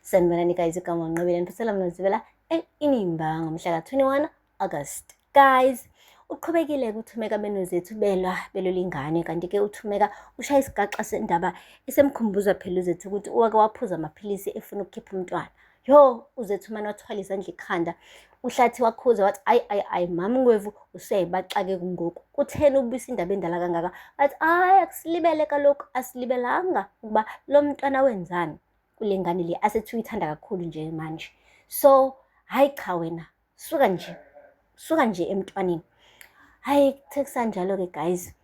Sanibonani guys, igama uNqobile ngiphosela mnozibela inimba ngomhla ka-21 August. Guys, uqhubekile kuThumeka benoZethu belwa belwela ingane, kanti-ke uThumeka ushaya isigaxa sendaba esemkhumbuza phela uZethu ukuthi wake waphuza amaphilisi efuna ukukhipha umntwana. Yo, uZethu mane wathwala izandla ikhanda. Uhlathi wakhuza wathi ayi ayi ayi mama Ngwevu useyibaxake ngoku. Kutheni ubuyisa indaba endala kangaka? Wathi ayi akusilibele kaloku, asilibelanga ukuba lo mntwana wenzani kule ngane le asethi uyithanda kakhulu nje manje. So hayi cha wena, suka nje, suka nje emntwaneni. Hayi kuthe kusanjalo-ke guys,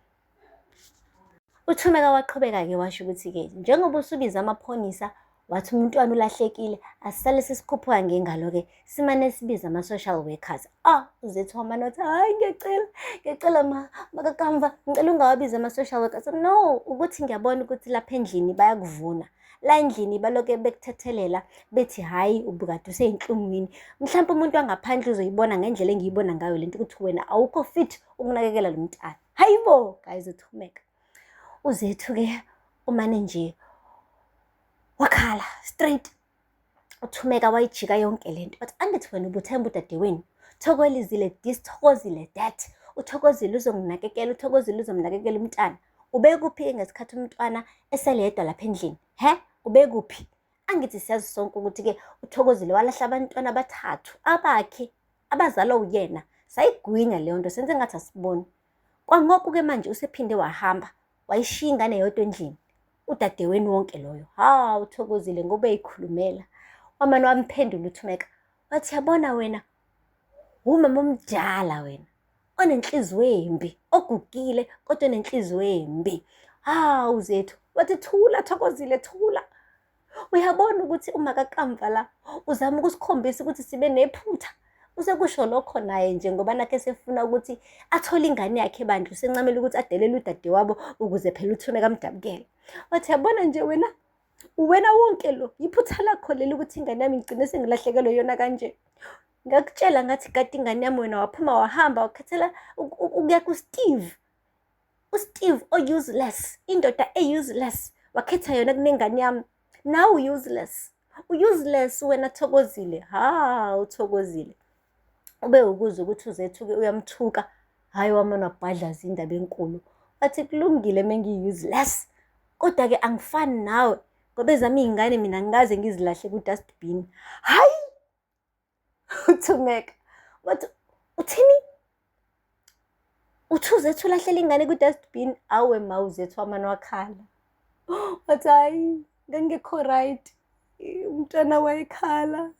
uThumeka waqhubeka-ke washo ukuthi-ke njengoba usubiza amaphoyisa wathi umntwana ulahlekile, asisale sesikhuphuka ngengalo-ke simane sibize ama-social workers. Ah, uZethu wamane wathi hhayi ngiyacela, ngiyacela ma, makaKamva, ngicela ungawabizi ama-social workers. No, ukuthi ngiyabona ukuthi lapha endlini bayakuvuna. La endlini baloke bekuthethelela bethi hhayi ubukade useyinhlungwini. Mhlampe umuntu wangaphandle uzoyibona ngendlela engiyibona ngayo lento ukuthi wena awukho fit ukunakekela lo mntana. Hayibo, guys uThumeka. UZethu-ke umane nje wakhala straight. UThumeka wayijika yonke lento. Wathi angithi wena ubuthemba udadewenu. Thokozile this, Thokozile that. UThokozile uzonginakekela, uThokozile uzomnakekela umntana. Ubekuphi-ke ngesikhathi umntwana esele yedwa lapha endlini? He? Ubekuphi? Angithi siyazi sonke ukuthi-ke uThokozile walahla abantwana abathathu abakhe abazalwa uyena. Sayigwinya leyo nto, senze ngathi asiboni. Kwangoku-ke manje usephinde wahamba, wayishiya ingane yodwa endlini. Udadewenu wonke loyo. Ha, uThokozile ngoba eyikhulumela. Wamane wamphendula uThumeka. Wathi yabona wena, umama omdala wena, onenhliziyo embi, ogugile kodwa onenhliziyo embi. Hawu Zethu, wathi thula Thokozile, thula. Uyabona ukuthi umakaKamva la uzama ukusikhombisa ukuthi sibe nephutha. Usekusho lokho naye nje ngoba nakhe esefuna ukuthi athole ingane yakhe ebandla, usencamela ukuthi adelele udadewabo ukuze phela uThumeka amdabukele. Wathi yabona nje wena, uwena wonke lo, iphutha lakho leli ukuthi ingane yami ngigcine sengilahlekelwe yona kanje. Ngakutshela ngathi kade ingane yami wena waphuma wahamba wakhethela ukuya kuSteve. USteve o-useless, indoda e-useless, wakhetha yona kunengane yami. Nawe useless, u-useless wena Thokozile. Ha, uThokozile. Ube ukuzwa ukuthi uZethu-ke uyamthuka. Hhayi wamane wabhadlaza indaba enkulu. Wathi kulungile mengiyi-useless, kodwa-ke angifani nawe ngoba ezami iy'ngane mina angikaze ngizilahle ku-dustbin. Hhayi! uThumeka wathi uthini? Uthi uZethu ulahlela ingane ku-dustbin? Awe ma, uZethu wamane wakhala. Wathi hhayi ngangingekho right, umntwana wayekhala,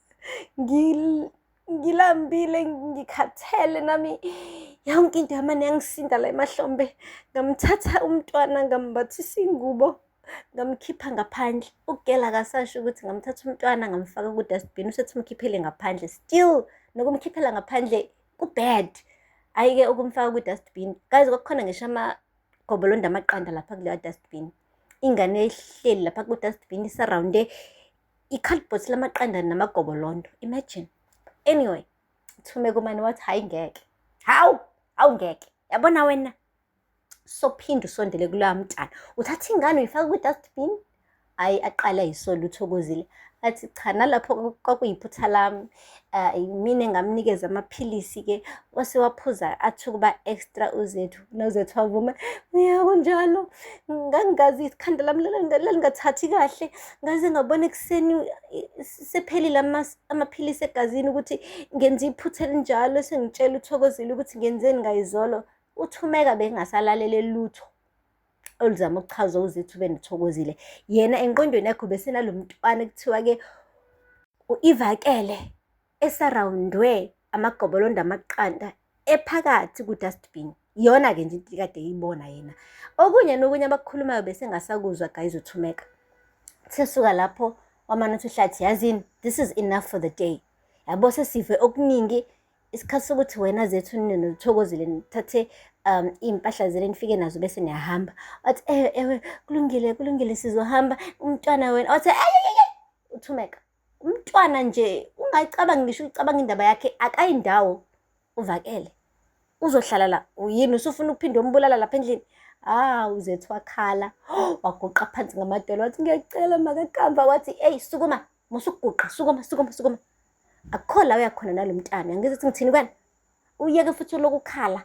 ngilambile, ngikhathele nami, yonke into yamane yangisinda la emahlombe. Ngamthatha umntwana ngambathisa ingubo, ngamkhipha ngaphandle. Ukugela akasasho ukuthi ngamthatha umntwana ngamfaka ku-dustbin, usethi umkhiphele ngaphandle. Still nokumkhiphela ngaphandle ku-bad. Hhayi-ke ukumfaka kwi-dustbin. Guys, kwakukhona ngisho amagobolondo amaqanda lapha kuleya dustbin. Ingane ehleli lapha ku-dustbin isarawunde i-cardboard lamaqanda namagobolondo. Imagine. Anyway, Thumeka umane wathi hhayi ngeke. Hawu, hawu ngeke. Yabona wena, sophinde usondele kuloya mntana. Uthatha ingane uyifaka kwi-dustbin. Hhayi aqale ayisole uThokozile. Athi cha nalapho kwakuyiphutha lami. Mina engamnikeza amaphilisi-ke wase waphuza athi ukuba extra uZethu. NoZethu wavuma, ya kunjalo. Ngangingazi ikhanda lami lalingathathi kahle. Ngaze ngabona ekuseni sephelile amaphilisi egazini ukuthi ngenze iphutha elinjalo. Sengitshela uThokozile ukuthi ngenzeni ngayizolo. UThumeka bengasalalele lutho oluzama ukuchaza uZethu benoThokozile. Yena engqondweni yakhe ubesenalo mntwana ekuthiwa-ke u-Ivakele esarawundwe amagobolondo amaqanda ephakathi ku-dustbin. Iyona-ke nje into kade eyibona yena. Okunye nokunye abakukhulumayo besengasakuzwa guys uThumeka. Sesuka lapho wamane uthi uHlathi yazini, this is enough for the day. Yabo sesive okuningi, isikhathi sokuthi wena Zethu noThokozile nithathe iy'mpahla zenu nifike nazo bese niyahamba. Wathi ewe ewe kulungile kulungile sizohamba, umntwana wena. Wathi ayi uThumeka. Umntwana nje ungayicabangi ngisho ucabanga indaba yakhe akayindawo uvakele. Uzohlala la yini usufuna ukuphinde umbulala lapha endlini? Ah, uZethu wakhala, waguqa phansi ngamadolo wathi ngiyacela makaKamva. Wathi eyi sukuma. Musa ukuguqa, sukuma, sukuma, sukuma. Akukho la uyakhona nalo mntana. Uyangizwa ukuthi ngithini kuwena? Uyeke futhi ulokhu ukhala.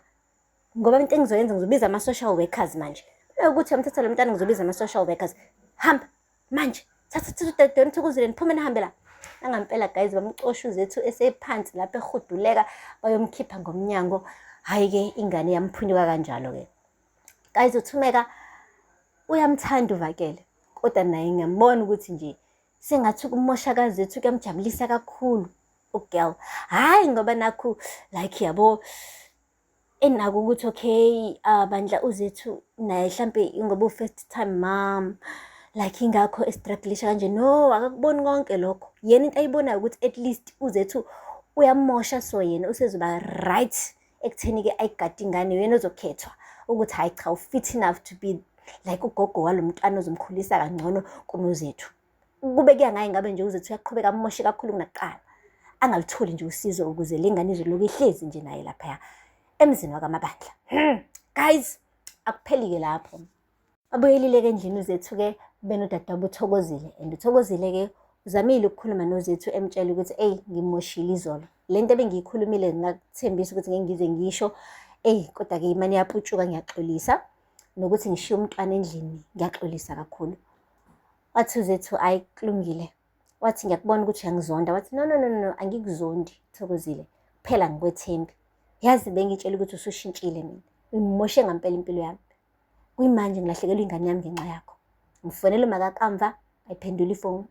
Ngoba into engizoyenza ngizobiza ama-social workers manje. Ukuthi uyamthatha lo mntana ngizobiza ama-social workers. Hamba manje, thatha thatha udadewenu Thokozile niphume nihambe la. Nangampela guys bamcosha uZethu esephansi lapho ehuduleka bayomkhipha ngomnyango. Hhayi-ke ingane yamphunyuka kanjalo-ke. Guys uThumeka uyamthanda uVakele kodwa naye ngiyambona ukuthi nje sengathi ukumosha kaZethu kuyamjabulisa kakhulu u-girl. Hhayi ngoba nakhu like yabo enako ukuthi okay bandla uZethu naye hlampe ngoba u-first time mom like ingakho e-strugglisha kanje. No, akakuboni konke lokho. Yena into ayibonayo ukuthi at least uZethu uyamosha so yena usezoba right ekutheni-ke ayigade ingane uyena ozokhethwa ukuthi hhayi cha u-fit enough to be like ugogo walo mntwana ozomkhulisa kangcono kunoZethu. Kube kuya ngaye ngabe nje uZethu uyaqhubeka amoshe kakhulu kunakuqala. Angalutholi nje usizo ukuze le ngane izolokhu ihlezi nje naye laphaya emzini wakaMabandla. Guys, akupheli-ke lapho. Babuyelile-ke endlini uZethu-ke benodadewabo uThokozile and uThokozile-ke uzamile ukukhuluma noZethu emtshela ukuthi eyi ngimoshile izolo. Le nto ebengiyikhulumile ngakuthembisa ukuthi ngeke ngize ngisho, eyi kodwa-ke imane yaputshuka ngiyaxolisa. Nokuthi ngishiye umntwana endlini ngiyaxolisa kakhulu. Wathi uZethu hhayi kulungile. Wathi ngiyakubona ukuthi uyangizonda. Wathi no no no no angikuzondi Thokozile, kuphela ngikwethembi. Yazi bengitshela ukuthi usushintshile mina. Uyimoshe ngampela impilo yami. Kuyimanje ngilahlekelwa ingane yami ngenxa yakho. Ngifonela umakaKamva ayiphendula ifoni.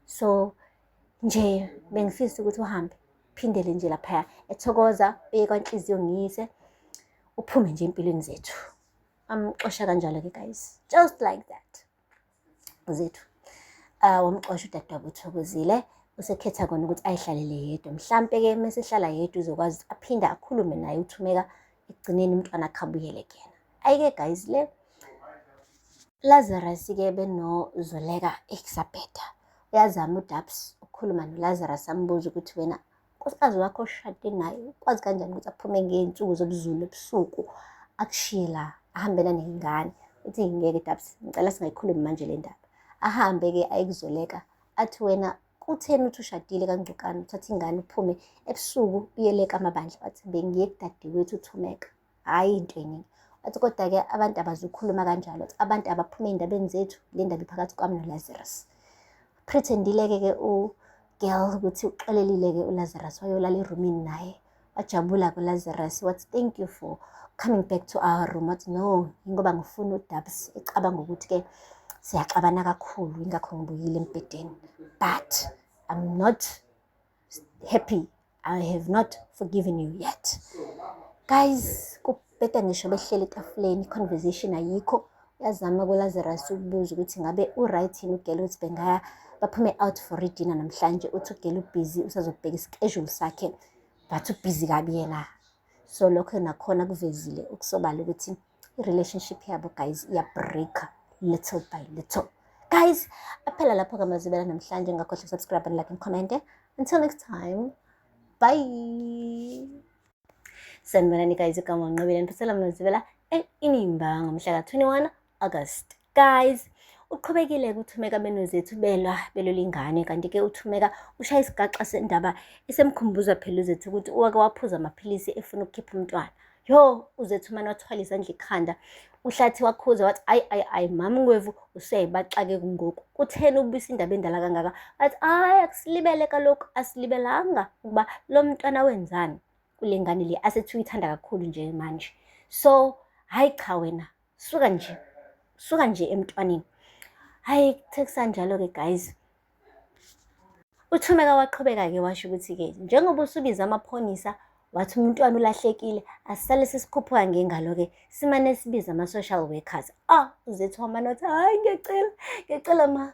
So nje bengifisa ukuthi uhambe phindele nje laphaya eThokoza uye kwaNhliziyo ngiyise uphume nje empilweni zethu. Amxosha kanjalo-ke guys, just like that. Zethu wamxosha udadewabo uThokozile usekhetha kona ukuthi ayihlalele yedwa. Mhlampe-ke mese ehlala yedwa uzokwazi aphinde akhulume naye uThumeka ekugcineni umntwana akhe abuyele kuyena. Ayike guys le Lazarus-ke benoZoleka ekusabheda. Uyazama uDabs ukukhuluma noLazarus ambuze ukuthi wena nkosikazi wakho oshade naye ukwazi kanjani ukuthi aphume ngey'nsuku zobuzulu ebusuku akushiye la ahambe nengane. Uthi ngeke Dabs, ngicela singayikhulumi manje le ndaba. Ahambe-ke ayekuzoleka athi wena kutheni uthi ushadile kaNgcukane uthathe ingane uphume ebusuku uyele kaMabandla. Wathi bengiye kudadewethu uThumeka. Hhayi into eningi. Wathi kodwa-ke abantu abazukhuluma kanjalo. Wathi abantu abaphume ey'ndabeni zethu, le ndaba iphakathi kwami noLazarus. Pretend-ile-ke ke u-girl ukuthi uxolelile-ke uLazarus wayolala erumini naye. Wajabula-ke uLazarus wathi thank you for coming back to our room. Wathi no, ingoba ngifuna uDabs ecabanga ukuthi-ke siyaxabana kakhulu ingakho ngibuyile embhedeni. But I'm not happy. I have not forgiven you yet. Guys, kubheda ngisho behleli etafuleni, conversation ayikho. Uyazama kuLazarus ukubuza ukuthi ngabe u-right yini u-girl ukuthi bengaya baphume out for dinner namhlanje. Uthi u-girl u-busy usazobheka i-schedule sakhe but u-busy kabi yena. So lokho nakhona kuvezile ukusobala ukuthi i-relationship yabo guys iya-break-a little by little. Guys, aphela lapho kamazibela namhlanje. Ngakhohlwa subscribe and like and comment. Until next time, bye. Sanibonani guys, igama uNqobile niphathela Mazibela e-Inimba ngomhla ka-21 August. Guys, uqhubekile uThumeka benoZethu belwa belwela ingane kanti-ke uThumeka ushaya isigaxa sendaba esemkhumbuza phela uZethu ukuthi wake waphuza amaphilisi efuna ukukhipha umntwana. Yo, uZethu mane wathwala izandla ikhanda. Uhlathi wakhuza wathi ayi ayi ayi mama Ngwevu usuyayibaxa-ke ngoku. Kutheni ubuyisa indaba endala kangaka? Wathi ayi akusilibele kaloku asilibelanga ukuba lo mntwana wenzani kule ngane le asethi uyithanda kakhulu nje manje. So hayi cha wena suka nje suka nje emntwaneni. Hayi kuthe kusanjalo-ke guys. UThumeka waqhubeka-ke washo ukuthi-ke njengoba usubiza amapholisa wathi umntwana ulahlekile asisale sesikhuphuka ngengalo-ke simane sibize ama-social workers. Ah, uZethu wamane wathi hhayi ngiyacela ngiyacela ma.